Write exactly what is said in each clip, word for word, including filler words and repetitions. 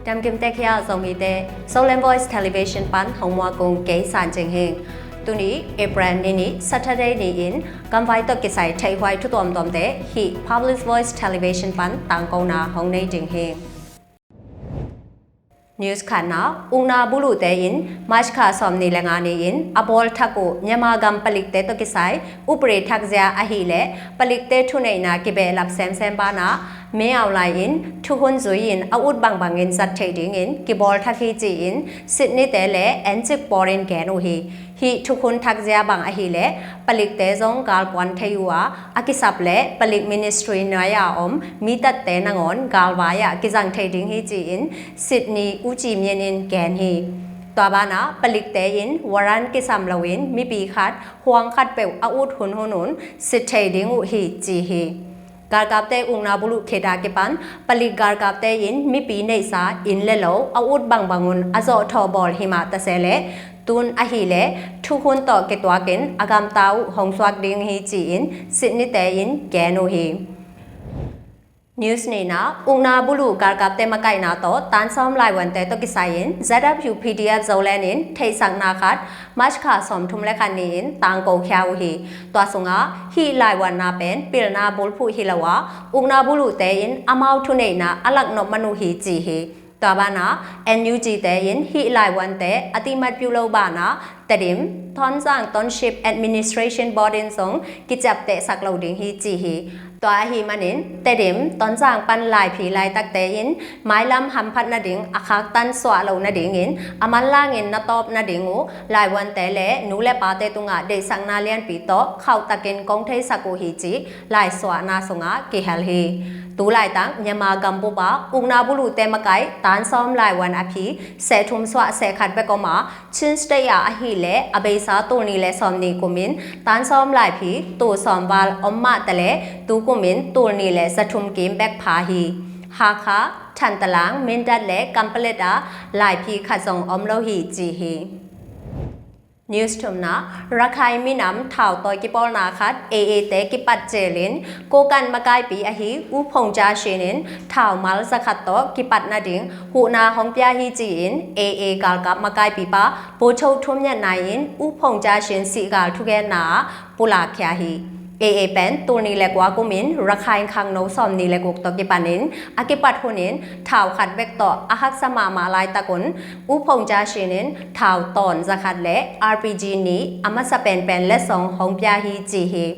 Damkim tek hia Zomite, Zoland Voice Television pan hong muak ung, kei San Cing Hing. Tuni April ni nih Saturday ni-in gamvai tawh kisai theihhuai thu tuamtuamte hih Public Voice Television pan tangkona hong nei ding hi. News khatna, ukna buluhte in March kha sawmnih le nga ni-in a pawl thak uh Myanmar gam palikte tawh kisai upri thakzia ahih leh palikte thuneihna kibehlap semsem banah Min Aung Hlaing in thukhun zui-in a ut bangbangin zat theih dingin kibawl thak hi ci-in Sydney-te le Encik Pawl in gen uh hi. Hih thukhun thakzia bang ahih leh palikte zong galkuan thei uh a, a kisap leh palik ministry nuai-a om mi tatte nangawn galvai-ah kizang thei ding hi ci-in Sydney U Ci Min in gen hi. Tua banah palikte in warrant kisam loin mipi khat huang khatpeuh a ut hunhun un sit thei ding uh hi ci hi. Galkapte ukna buluh khit a kipan palik galkapte in mipi neihsa inn le lo a ut bangbang un a zawhthawh bawl hi mah ta se leh tun ahih leh thukhun tawh kituakin a gamta uh hong suak ding hi ci-in Sydney-te in gen uh hi. News nihna, ukna buluh galkapte makaihna tawh tansawm laivuante tawh kisai-in Z W P D F Zoland in theihsakna khat March kha sawmthum le khat ni-in tangko khia uh hi. Tua sungah hih laivuanna pen pilna bulphuh hi lo a, ukna buluhte in amau thuneihna a lak nop man uh hi ci hi. Tua banah N U G-te in hih laivuante a timat piu lo banah Tedim, Tonzang Township Administration Board in zong kiciaptehsak lo ding hi ci hi. Tua ahih manin Tedim, Tonzang pan laiphi laitakte in mailam hamphat nading a khaktan suah loh nadingin a manlangin na tawp nading uh laivuante le nu le pate tungah deihsakna lianpi tawh khauhtakin kong theisak uh hi ci laisuahna sungah kihel hi. Tu laitak Myanmar gambup ah ukna buluhte makaih tansawm laivuan a phi sehthum suah sehkhat bek om a, Chin State ah ahih leh a beisa tul nih le sawmnih kumin tansawm laiphi tul sawm val om mah ta leh tu kumin tul nih le zathum kim bek pha hi. Hakha, Thantalang, Mindat le Kanpalet ah laiphi khat zong om lo hi ci hi. News thumna, Rakhine minam thautawi kipawlna khat A A te kipat celin Kokan makaipi ahi U Phong Jia Shin in thaumal zakhat tawh kipat nading huhna hong pia hi ci-in A A galkap makaipipa Bocho Thum Myat Naing in U Phong Jia Shin sihgal thugenna ah pulak khia hi. A A pen tul nih le kua kumin Rakhine khangno sawmnih le guk tawh kipanin a kipat hunin thau khat bek tawh a haksa mahmah laitak un U Phong Jia Shin in thau tawn zakhat le R P G nih a masa penpen letsong hong pia hi ci hi.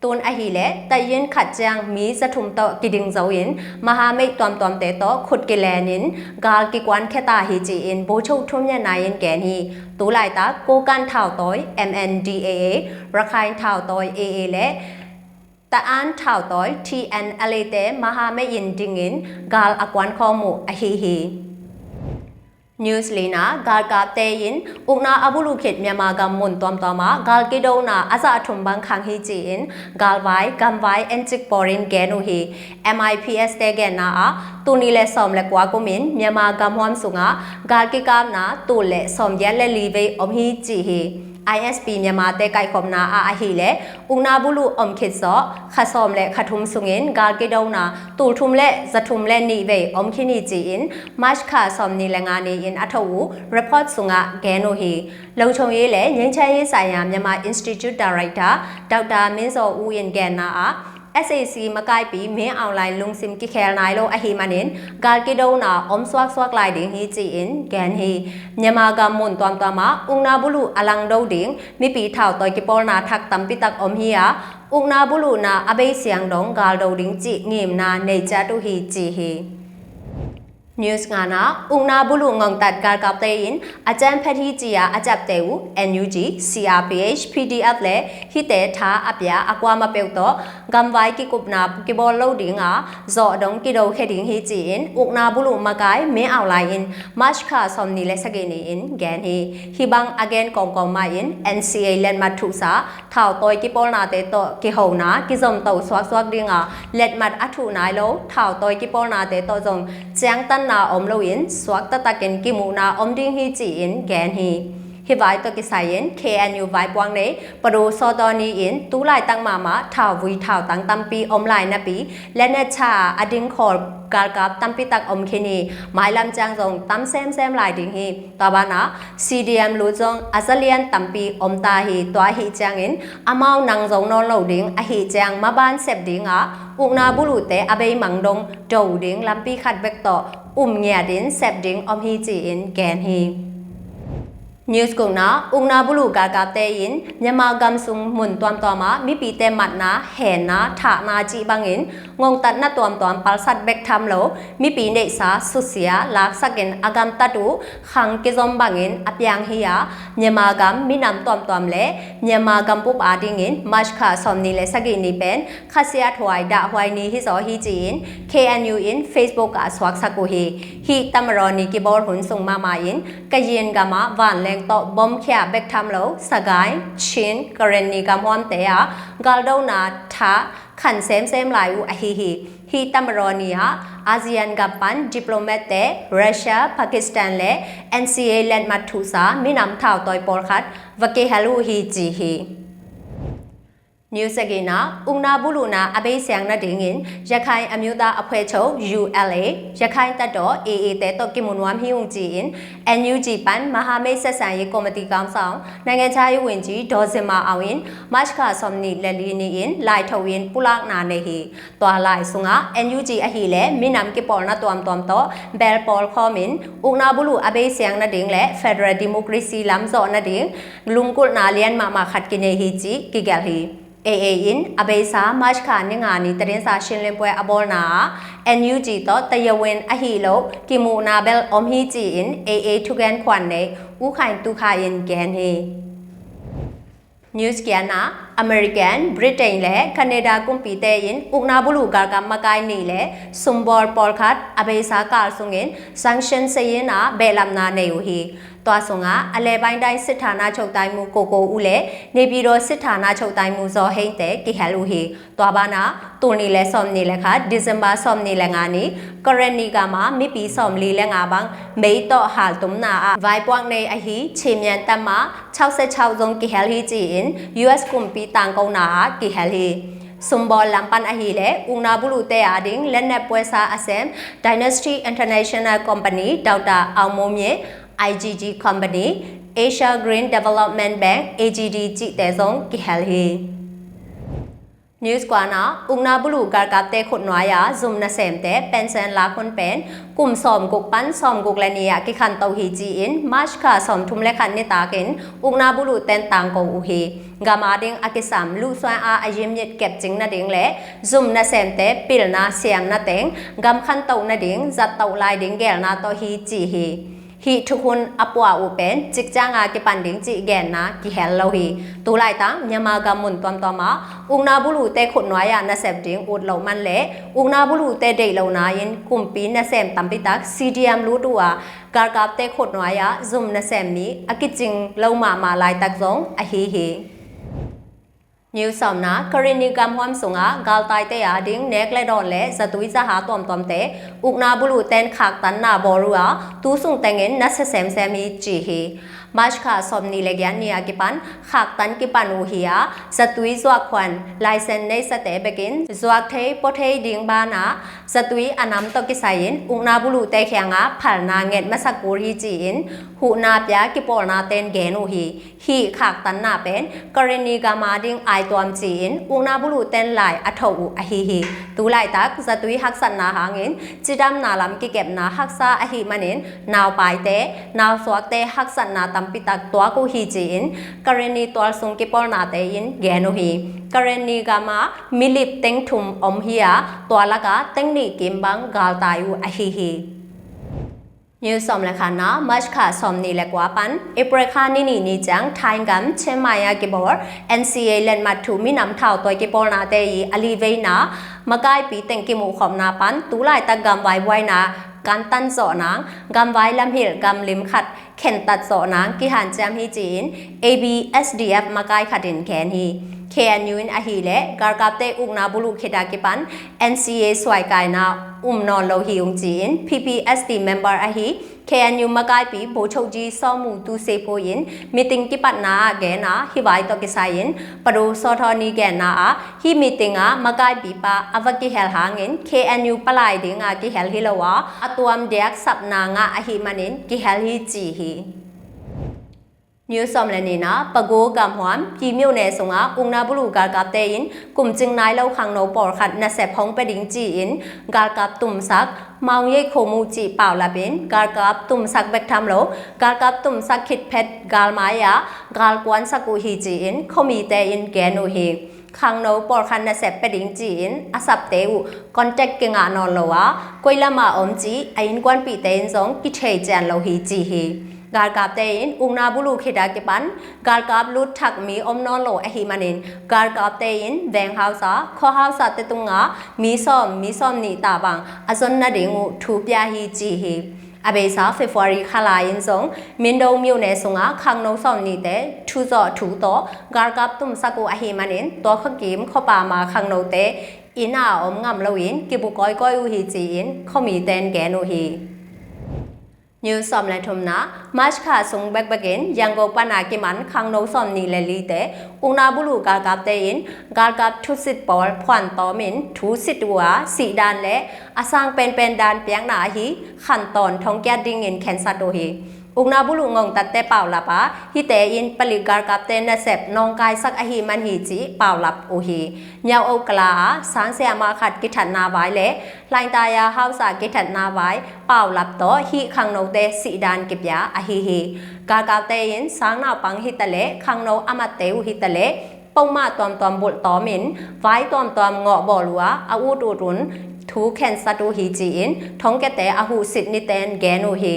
Tun ahih leh tayin khat ciang mi zathum tawh kiding zo in mahameih tuamtuamte tawh khut kilenin gal kikuan khia ta hi ci-in Bocho Thum Myat Naing in gen hi. Tu laitak Kokan thautawi M N D A A, Rakhine thautawi A A le Taan thautawi T N L A te mahameih in dingin gal a kuan khawm uh ahi hi. News lina, galkapte in ukna a buluh khit Myanmar gam mun tuamtuam ah gal kidona a zah thum bang khang hi ci-in galvai gamvai Encik Pawl in gen uh hi. M I P S te genna ah tul nih le sawm le kua kumin Myanmar gamhuam sungah gal kikapna tul le sawmgiat le li vei om hi ci hi. I S P Myanmar te kaihkhopna ah ahih leh ukna buluh om khit zawh kha sawm le kha thum sungin gal kidona tul thum le za thum le nih vei om khin hi ci-in March kha sawmnih le nga ni-in a tho uh report sungah gen uh hi. လုံခြုံရေးနဲ့ ငြိမ်းချမ်းရေးဆိုင်ရာ မြန်မာ Institute Director Doctor Min Zaw U in genna ah S A C makaipi Min Aung Hlaing lungsim kikhel nai lo ahih manin gal kidona om suaksuak lai ding hi ci-in gen hi. Myanmar gam mun tuamtuam ah ukna buluh a langdo ding mipi thautawi kipawlna thak tampi tak om hi a, ukna buluhna a bei siang dong galdo ding cih ngimna nei ciat uh hi ci hi. News ngana, ukna buluh ngongtat galkapte in a ciamphat hi ci-a a ciapteh uh N U G, C R P H, P D F le hihte tha a pia a kuamah peuh tawh gamvai kikupna kibawl lo dinga zawh dong kido khia ding hi ci-in ukna buluh makai Min Aung Hlaing in March kha sawmnih le sagih ni-in gen hi. Hih bang a gen kawmkawm mah in N C A letmat thuhsa thautawi kipawlnate tawh kihona kizomto suaksuak dinga letmat a thuh nai lo thautawi kipawlnate tawh zong ciangtanna om loin suak taktakin kimuhna om ding hi ci-in gen hi. Hih vai tawh kisai-in K N U vaipuak nei Pado Sawtaw Ni in tu laitak mahmah thauvui thautang tampi om lai napi, letnet tha a dingkhawl galkap tampitak om khin hi. Mailam ciang zong tam semsem lai ding hi. Tua banah C D M lut zong a zalian tampi om ta hi. Tua ahih ciangin amau nang zo nawn lo ding ahih ciang maban sep dingah ukna buluhte a beimang dong do ding lampi khat bek tawh um ngiatin sep ding om hi ci-in gen hi. News gukna, ukna buluh galkapte in Myanmar gam sung mun tuamtuamah mipite matna, henna, thahna cih bangin ngongtatna tuamtuam palsat bek tham lo, mipi neihsa susia laksakin a gamtat uh khang kizom bangin a piang hi-a, Myanmar gam minam tuamtuam le Myanmar gambup adingin March kha sawmnih le sagih ni pen khasiathuai dahhuai ni hizaw hi ci-in K N U in Facebook ah suaksak uh hi. Hih tamadaw ni kibawl hun sung mahmah in Kayin gamah vanleng tawh bom khia bek tham lo, Sagaing, Chin, Karenni gamhuamte ah galdona thah khan semsem lai uh ahi hi. Hih tamadaw ni ah ASEAN gam pan diplomatte Russia, Pakistan le N C A letmat thuhsa minam thautawi pawlkhat va kihel uh hi ci hi. News sagihna, ukna buluhna a beisiang nadingin Rakhine အမျိုးသားအဖွဲ့ချုပ် U L A, Rakhine တပ်တော် A A တဲတော့ ကင်မွန်ဝမ်ဟီယုံကြည်အင် N U G ပန် မဟာမိတ်ဆက်ဆံရေးကော်မတီခေါင်းဆောင် နိုင်ငံခြားရေးဝန်ကြီး ဒေါ်ဇင်မာအောင် in March ခါ စောင့်နေလက်လီနေ in လိုက်ထုတ် in ပူလကနာနေဟီ တွာလိုက်စုငါ N U G အဟီလဲ မင်းနမ်ကီပေါ်နတွမ်တွမ်တော့ ဘဲလ်ပေါ်ခေါမင် ukna buluh a beisiang nading le federal democracy လမ်းစော့ nading လူင်ကုလ်နာလျန်မမခတ်ကိနေဟီ ci ကီဂဲလ်ဟီ A A in a beisa March ခါ နင်္ဂါ ni သတင်းစာရှင်းလင်းပွဲအဘိုးနာ N U G တော့ တရားဝင်အဟီလို့ ကီမူနာဘဲလ် အုံဟီ ci အင် A A ထုကဲန်ခွန် နေ ဦးခိုင်သုခ in ကဲန်ဟီ News ကီယနာ American, Britain လဲ Canada ကုမ်ပီတဲ in ukna buluh galkap မကိုင်းနေလဲ စုံဘော် ပေါ်ခတ် အ beisa ကာလ်စုင် in sanction စရင်နာ ဘဲလမ်နာ နေ ဦးဟီ တွာစုငါ အလဲပိုင်းတိုင်းစစ်ဌာနချုပ်တိုင်းမှူး ကိုကိုဦး လဲ နေပြည်တော်စစ်ဌာနချုပ်တိုင်းမှူး ဇော်ဟိန်း တဲ ကီဟဲလ် ဦးဟီ တွာဘနာ တူနေလဲ စောင့်နေလဲခါ December စောင့်နေလဲငါ ni ကရဏီကမှာ မီးပီစောင့်လီလဲငါ ဘင် မေးတော့ ဟါလ်တုမ်နာ အ ဝိုင်းပွားနေ အဟီ ခြေမြန်တပ်မ ခြောက်ဆယ့်ခြောက် zong ကီဟဲလ်ဟီ ci အင် U S ကုမ်ပီတန်ကောနာ ကီဟဲလ်ဟီ စုံဘော်လမ်းပန်းအဟီလဲ ukna buluh တဲ ading လက်နက်ပွဲစားအစမ် Dynasty International Company ဒေါက်တာအောင်မိုးမြင့် I G G Company Asia Green Development Bank A G D ကျီတဲ zong ကီဟဲလ်ဟီ News ကွာနာ ukna buluh galkap တဲ ခုတ်နွားယာ zum နစမ်တဲ ပန်ဆန်လာခွန်ပန် ကုမ်စောင့်ဂုတ်ပန် စောင့်ဂုတ်လဲနီယာ ကီခန်တူဟီ ci အင် March ခါ စောင့်ထုမ်လဲခန် နေ တၢ်ကင် ukna buluh တဲ တန်ကော ဦးဟီ ကမ္ဘာဒင်း အကီစမ် လူစွမ်းအား အရင်းမြစ် ကပ်ကျင်း nading လဲ zum နစမ်တဲ ပီလ်နာ စမ်နတဲင် ကမ်ခန်တူ nading ဇတ်တူ လိုက်ဒင်း ကဲလ်နာ တော့ဟီ ci ဟီ ဟီထုခွန် အပွား ဦးပန် ကျစ်ကျန်း အကီပန်ဒင်း ကျီ ကဲလ်နာ ကီဟဲလ် လို့ဟီ တူလိုက်တၢ် မြန်မာ ကမ်မွန် တွမ်တွမ် အ ukna buluh တဲ ခုတ်နွားယာ နစမ်ဒင်း ဦးလို့မန်လဲ ukna buluh တဲ ဒိတ်လို့နာ in ကုမ်ပီ နစမ် တမ်ပီတၢ် C D M လူတူ အ galkap တဲ ခုတ်နွားယာ zum နစမ် မီ အကီကျင်း လို့မမ လိုက်တၢ် zong အဟီဟီ News စောင့်နာ ကရဏီကမ်ဟွမ်စုငါ ဂါလ်တိုင်တဲ ading နဲကလဲ တော့လဲ ဇသွီ ဇဟာ တွမ်တွမ်တဲ ukna buluh တဲ ခၢၵ်ႈတန်နာ ဘော်ရူ အ တူစုင်တဲ in နစစမ်စမ် ဟီ ci ဟီ March ခါ စောင့်နေလဲ ကီယနီ အကီပန် ခၢၵ်ႈတန် ကီပန် ဦးဟီ အ ဇသွီ ဇွာခွန် license နေ စတဲ ဘဲကင် ဇွာထေး ပိုထေး ဒင်း ဘၣ်နာ ဇသွီ အနမ် တော့ ကီစရင် ukna buluh တဲ ခ ျါငါ ဖၢလ်နာ ငဲ့ မစကူရီ ci အင် ဟူနာ ပျါ ကီပေါ်နာ တဲ ဂဲ ဦးဟီ ဟီ ခၢၵ်ႈတန်နာ ပန် ကရဏီကမ် ading အိုင်တွမ် ci အင် ukna buluh တဲ လိုက် အထုး ဦး အဟီဟီ တူလိုက်တၢ် ဇသွီ ဟၢ်စတ်နာ ဟၣ်ငင် ကျီတမ်နာ လမ် ကီကပ်နာ ဟၢ်စာ အဟီမနင် နၢဝ်ပၢႆတဲ နၢဝ်စွာက်တဲ ဟၢ်စတ်နာ တမ်ပီတၢ် တွာကူဟီ ci အင် ကရဏီတွာစုင် ကီပေါ်နာ တဲ in ဂဲ ဦးဟီ ကရဏီကမ် မီလီပ် တဲ ထုမ် အုံဟီ အ တွာလက တဲ နီ ကီဘင် ဂါလ်တိုင် ဦး အဟီဟီ News စောင့်လဲခါနာ March ခါ စောင့်နေလဲ ကွာပန် April ခါ နီ နီ နီ ကျင် ထိုင်း ကမ် ချင်းမိုင် အ ကီပေါ် N C A လက်မှတ်ထိုး မီးနမ် ထောက်တွဲ ကီပေါ်နာ တဲ အီ အလီဝေးနာ မကိုင်း ပြည် တဲ ကီမူ ခုမ်နာ ပန် တူလိုက်တၢ် ကမ်ဝိုင်းဝိုင်းနာ ကမ်တန် ဇော့နာ ကမ်ဝိုင်း လမ်း ဟီလ် ကမ်လီမ် ခတ် khentat zawh nang kihanciam hi ci-in A B S D F makai khat in gen hi. K N U in ahih leh galkapte ukna buluh khit a kipan N C A suaikaina um nawn lo hi ung ci-in P P S T member ahi K N U makaipi Bochokji Sawmu Tusepho in meeting kipatna ah gen a, hih vai tawh kisai in Pado Sawthaw ni genna ah hih meeting ah makaipipa a va kihel hangin K N U palai dinga kihel hi lo a, a tuam diak sapna ngah ahih manin kihel hi ci hi. News sawm le nihna, Pago gamhuam Pi myone sungah ukna buluh galkapte in kumcing nai lo khangno pawlkhat nasep hong pia ding ci-in galkap tumsak Maung Yei Kho Mu cih paulap in galkap tumsak bek tham lo, galkap tumsak khit phet galmai ah galkuansak uh hi ci-in khuamite in gen uh hi. Khangno pawlkhat nasep pia ding ci-in a sapte uh contact kingah nawn lo a, koi lamah om cih a innkuanpihte in zong kithei cian lo hi ci hi. Galkapte in ukna buluh khit a kipan galkap lut thak mi om nawn lo ahih manin galkapte in veng hausa, khua hausa te tungah mi sawm, mi sawm nih tah bang a zon nading uh thu pia hi ci hi. A beisa February kha lai in zong Mindo myone sungah khangno sawm nihte thuzawh thu tawh galkap tumsak uh ahih manin tua khuakim khuapa ma khangnote inn a om ngam loin kibu kawikawi uh hi ci-in khuamite in gen uh hi. News sawm le thumna, March kha sung bekbek in Yangon pan a kiman khangno sawm nih le lite ukna buluh galkapte in galkap thusit pawl phuan tawmin thusit uh a, sihdan le a sang penpen dan piakna ahi khantawn thongkiat dingin khensat uh hi. Ukna buluh ngongtatte paulap a, hihte in palik galkapte nasep nawngkaisak ahih man hi cih paulap uh hi. Nyaw Okala a sangsiama khat kithatna vai le Hlaingtaya hausa kithatna vai paulap tawh hih khangnote sihdan kipia ahi hi. Galkapte in sang naupang hitaleh khangno amatte uh hitaleh pongmah tuamtuam bulh tawmin vai tuamtuam ngawh bawl uh a, a ut ut un thu khensat uh hi ci-in thongkiate a huhsit niten gen uh hi.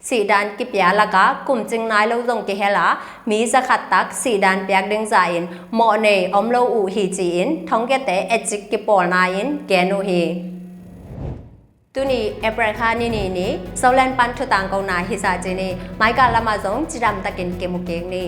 Sihdan kipia lakah kumcing nai lo zong kihel a, mi zakhat tak sihdan piak ding zahin mawhnei om lo uh hi ci-in thongkiate etcik kipawlna in gen uh hi. Tuni April kha ni nih ni Zoland pan thutang kona hi zah ci ni. Maika lamah zong cidam takin kimu kik ni.